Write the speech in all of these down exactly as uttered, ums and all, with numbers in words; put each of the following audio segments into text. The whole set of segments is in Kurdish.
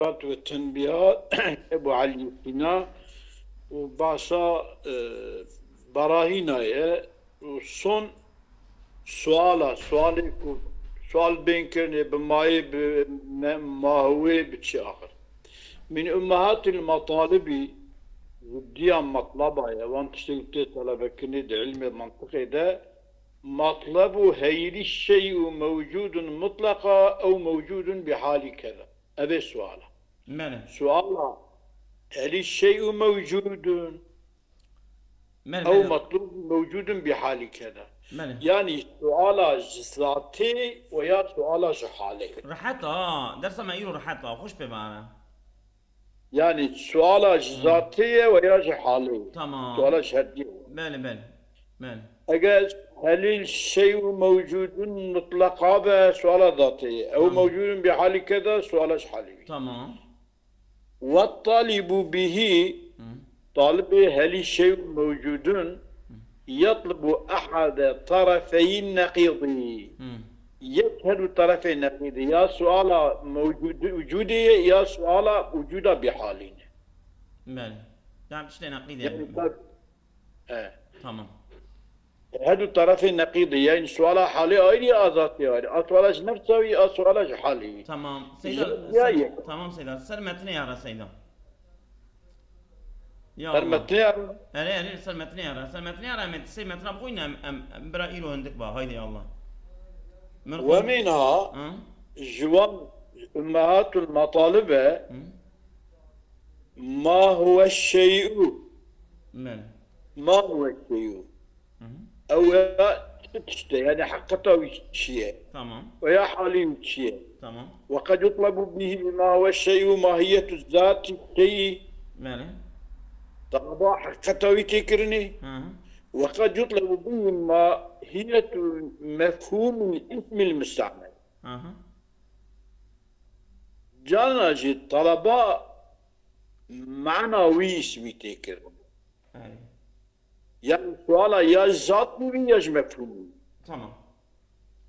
Murat ve Tenbihat Ebu Elî Sîna û basa, e, Berahîna ye û son suala, sualê ku sual bên kirinê bi mayê, bi me-, ma hûê, bi çi axir. Min ummahatil matalibî, zûdiya matlaba ye, wan tiştê ku tê telebekirinê di ilmê mantiqê de, matlebu helî şey'u mewcûdun mutleqa ew mewcûdun bi halî keda. Ev ê suala. Mene. Suala helî şey'u mewcûdun Mene, ew mene. Matlûb mewcûdun bi halî keda. Mene. Yanî suala ji zatê we ya suala ji halê. Rehet a, dersa me îro rehet a, xweş pê bane. Yanî suala ji Hı. zatê ye we ya ji halê. Tamam. Suala ji her diyê. Belê, belê. Belê. Eger helî şey'u mewcûdun mutleqa be, suala zatê ye. Ew Tamam. Mewcûdun bi halî keda, suala ji halê wî. Tamam. Ve talibu bihi, Hı. Talibê helî şey'u mewcûdun, Hı. Yatlubu ehade tarafeyin neqîdî. Hı. Yek her du tarafê neqîdî. Ya suala mewcûdî, wicûdê ye, ya suala wicûda bi halî ne. Belê. Tamam, tiştê neqîdê Yani ye. Tab-, he. Tamam. Her du tarafê neqîdî ye. Yani suala halê ayrı, a zatê ayrı. A suala ji nefsa wî, a suala ji halê wî. Tamam. Seyda, Ji ya sen, ye. Tamam Seyda. Ser metnê ya re Seyda. Ya Ser Allah. Metnê ya re. Erê, erê, ser metnê ya re. Ser metnê ya re, em ê sê metra bixwîne, em, em, em bira îro hindik ba. Haydi ya Allah. Min xwe- Ve minha, Hı? Ji wan ummahatul matalibe, Hı? Ma huwe şey'u. Belê. Ma huwe şey'u. Hı hı. Ew ya çi tişt e, yani heqeta wî çi ye? Tamam. Veya halî wî çi ye? Tamam. Ve qed yutlebu bihi ma huwe şey'u mahiyetu zati şey'i. Belê. Talaba heqeta wî tê kirinê. Hı hı. Ve qed yutlebu bihi mahiyetu mefhumil ismil mustamel. Hı hı. Cana jî talaba mana wî ismî tê kirin. Erê. Yani suala ya ji zatî wî ya ji mefhûmî. Tamam.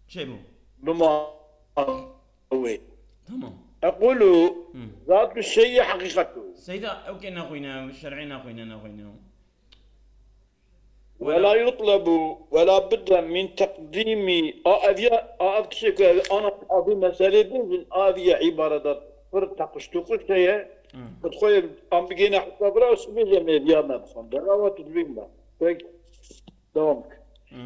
Çêbû. Bi ma wê. Tamam. Equlu Hı. Zatu şey'i haqiqatu. Seyda, ew kê nexwîne, şer'ê nexwîne, nexwîne. Ve la yutlebu, ve la budde min teqdîmî. A ev ya, a ev tiştê ku ev ana, a vî meselê bêjin, a ev ya îbarada pir teqiştoqiş heye. Hı. Bi xwe em bigêne heta bira, sibê jî em ê viya me bixwin. Berawa tu dibîn me. Peki. Devam bike. Hı.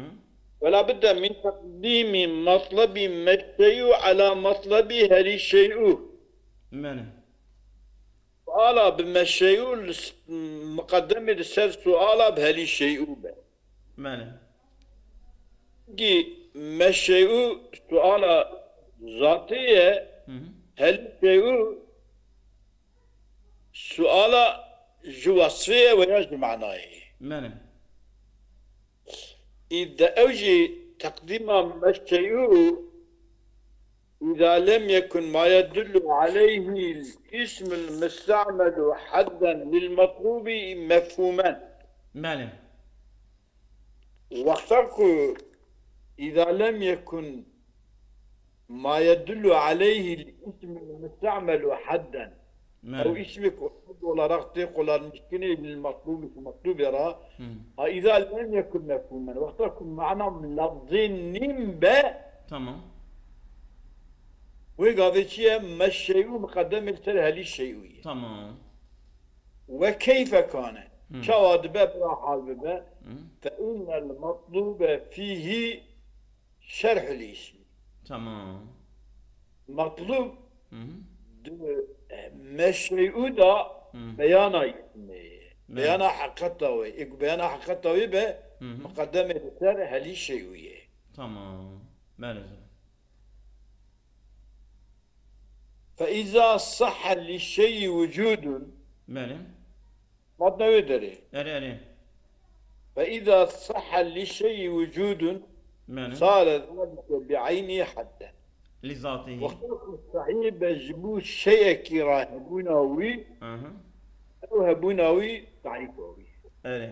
Ve la budde min teqdîmî matlebi meşşey'u ala matlebi herî şey'u. Mene. Suala bi meşeyû li s-, miqedemê li ser suala bi helî şeyû be. Mene. Gî meşeyû suala zatê ye, Hı hı. Helî şeyû suala ji wesfê ye veya ji manayê ye. Mene. Îde ew jî teqdîma meşeyû, îza lem yekun ma yedullu aleyhi l-ismul mustamelu hadden lil matlubi mefhumen. Belê. Wexta ku îza lem yekun ma yedullu aleyhi l-ismul mustamelu hadden. Mene. Ew îsmê ku hed olarak tê qulanîşkinê li metlûb, metlûbê re. Hı. Ha, îza lem yekun mefhûmen. Wexta ku mana lafzê nîn be, Tamam. Wê gavê çi ye? Meşeyû miqedem li ser helî şeyû ye. Tamam. Ve keyfe kane. Hı. Çawa dibe bira hal bibe. Hı. Fe innel metlûbe fîhî şerhul îsmî. Tamam. Metlûb Hı hı. di, e, meşeyû da Hı. beyana îsmê ye. Belê. Beyana heqeta wê. Ê ku beyana heqeta wê be, Hı hı. miqedemê li ser helî şeyû ye. Tamam. Belê. Fe îza sahha li şeyî wucûdun. Belê. Matna wê derê. Erê, erê. Fe îza sahha li şeyî wucûdun Mene. Sare zalike bi eynî hadden. Li zatihî. Wexta ku sahî be ji bo şeyekî re hebûna wî, Aha. Ew hebûna wî sahî be wî. Erê.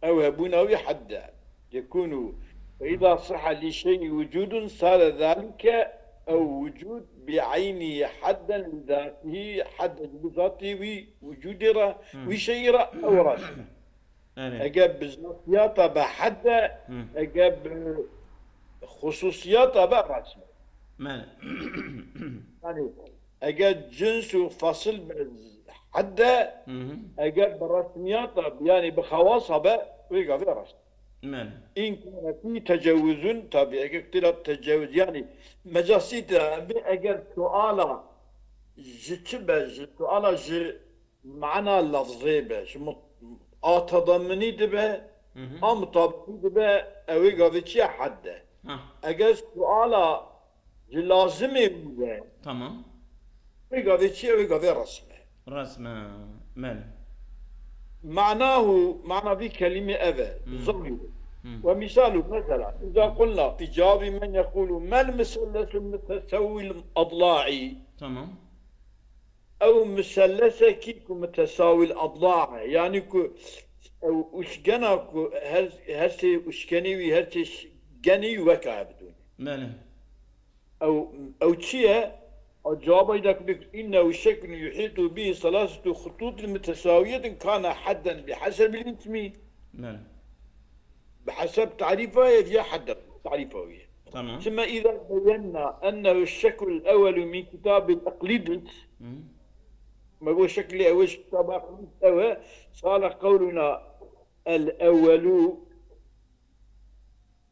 Ew hebûna wî hedde. Yekûnû. Fe îza sahha li şeyî wucûdun sare zalike ew wicûd bi eynî hedden li zatîhî, hedden bi zatî wî wicûdê re, wî şeyî re, ew rast e. Erê. Eger bi zatiyata be hedde, Hı. eger bi xususiyata be rast e. Mele. Yani eger cins û fasil be hedde, Hı hı. eger bi resmiyata, yani bi xewasa be, wê gavê rast. Mele. În kâne fî tecewuzun, tabi, eger tira tecewuz, yani mecasî de be, eger suala ji çi be, ji suala ji mana lafzê be, ji mut-, a tadaminî dibe, Hı hı. a mutabikî dibe, ew ê gavê çi ye, hedde. Ha. Eger suala ji lazimê wî be, Tamam. wê gavê çi ye, wê gavê resm e. Resm e, mele. Manahu, mana vî kelîmê ev e. Hmm. Zahîr. Hmm. Ve misalu, mesela, iza qulna fi cevabî men yequlu mel musellesul mutesawil adla'i. Tamam. Ew musellesekî ku mutesawil adla e. Yani ku ew üçgena ku her, her sê üçgenî wî, her sê ş-, genî weka ev dûn. Mele. Ew, ew çi ye? Ew cevaba da ku bik, innehu şeklun yuhîtu bihi selasetu xututin mutesawiyetin kana hedden bi hasebil ismi. Mele. Bi haseb tarifa ye ya hedden tarifa ye. Tamam. Sümme iza beyenna ennehu şeklul evvelu min kitabil Iqlidis. Hı. Me bu şekli ewe ji kitaba Iqlidis ewe, sara qewluna el evvelu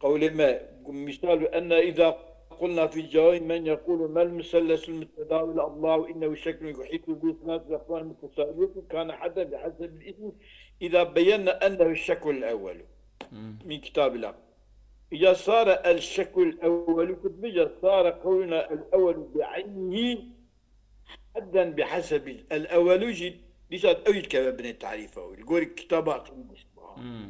Qewlê me, misalu enne iza qulna fi cevabî men yequlu mel musellesul mutedawil adlahu innehu şeklun yuhîtu bi isnad lefzan mutesawiyetin kana hedden bi hasebil ismi iza beyenna ennehu şeklul evvelu Hmm. min kitabil Iqlidis. Îca sare el şeklul evvelu kutbî, îca sare qewluna el evvelu bi eynî hedden bi hasebil. El evvelu jî dîsa ew jî dikeve binê tarîfa wî. Li gorî kitaba Iqlidis. Hmm.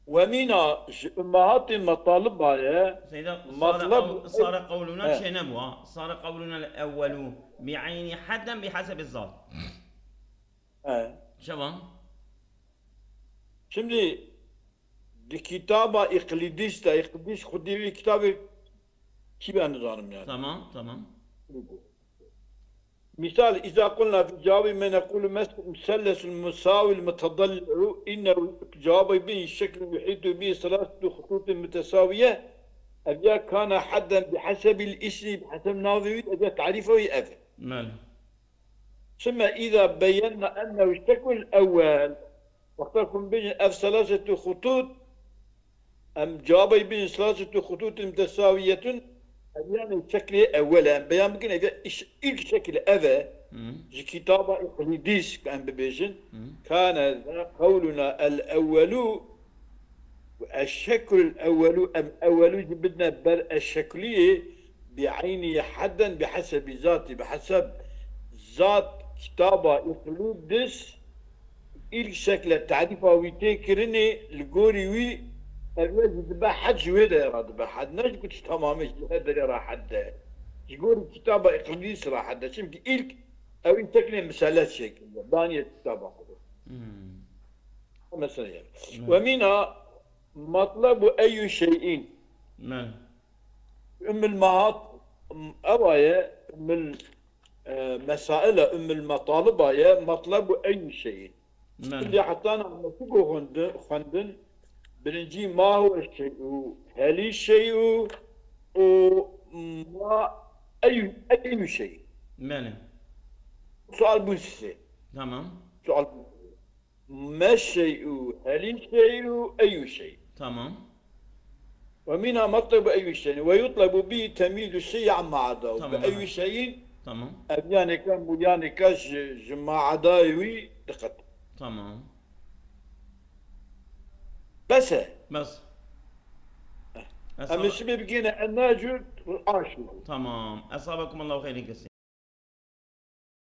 Ve mîna ji ummahatê metaliba ye. Seyda, sare Matlab qew-, sare qewluna He. çênebû, ha? Sare qewluna el-ewwelu bi eynî hedden bi hesebi zat. He. Şevan? Şimdi di kitaba Iqlidis de, Iqlidis xwedî wî kitabê kî be nizanim yani. Tamam, tamam. Misal, iza qulna fi cevabî me nequlu mes-, musellesul musawil mutedalli'u, innehu cevabî bin şeklin yuhîtu bi selasetu xututin mutesawiye, ev ya kana hedden bi hasebil ismi, bi haseb navê wî, ev ya tarîfa wî ev. Mele. Sümme iza beyenna ennehu şeklul ewwel, wexta ku bêjin ev selasetu xutut, Em cevabê bin selasetu xututin mutesawiyetun, ev yani şeklê ewwel e. Em beyan bikin, ev iş-, ilk şekil ev e. Hı. Ji kitaba Iqlidis, em bibêjin. Hı. Kane za qewluna el ewwelu ve eşşeklul ewwelu, em ewwelu jî bidine ber eşşekliyê bi eynî hedden bi hesebi zatî, bi heseb zat kitaba Iqlidis, Îlk şekle tarîfa wî tê kirinê, li gorî wî ev ne jî dibe hed, ji wê de re dibe hed. Ne ji ku tu tamamê ji her derê re hed de. Ji gorî kitaba Îqlîdîs re hed de. Çimkî îlk ew î şeklê miselet şekil de. Daniye kitaba xwe de. Hmm. Mesela yani. Hmm. Ve mîna matlebu eyyü şey'in. Me. Ummul mahat, ewa ye, ummul, e, mesaila, ummul mataliba ye, matlebu eyyü şey'in. Me. Şimdi heta na me çi go xwendin, xwendin, birincî ma huwe şey'u, helî şey'u û ma eyyü, eyyü şey'in. Mene. Sual bûn sisê. Tamam. Sual bûn. Me şey'u, helî şey'u, eyyü şey. Tamam. Ve mîna matlebu eyyü şey'in. Ve yutlebu bi temyîzu şey'i amma adahu. Tamam, Bi eyyü evet. şey'in Tamam. ev yaneka, mulyaneka ji, ji ma adayê wî diqet. Tamam. Bes e. Bes. Em Esaba- ê şibê bigihîne en nacû aşû. Tamam. Esabekum Allahu xeyrî kesî.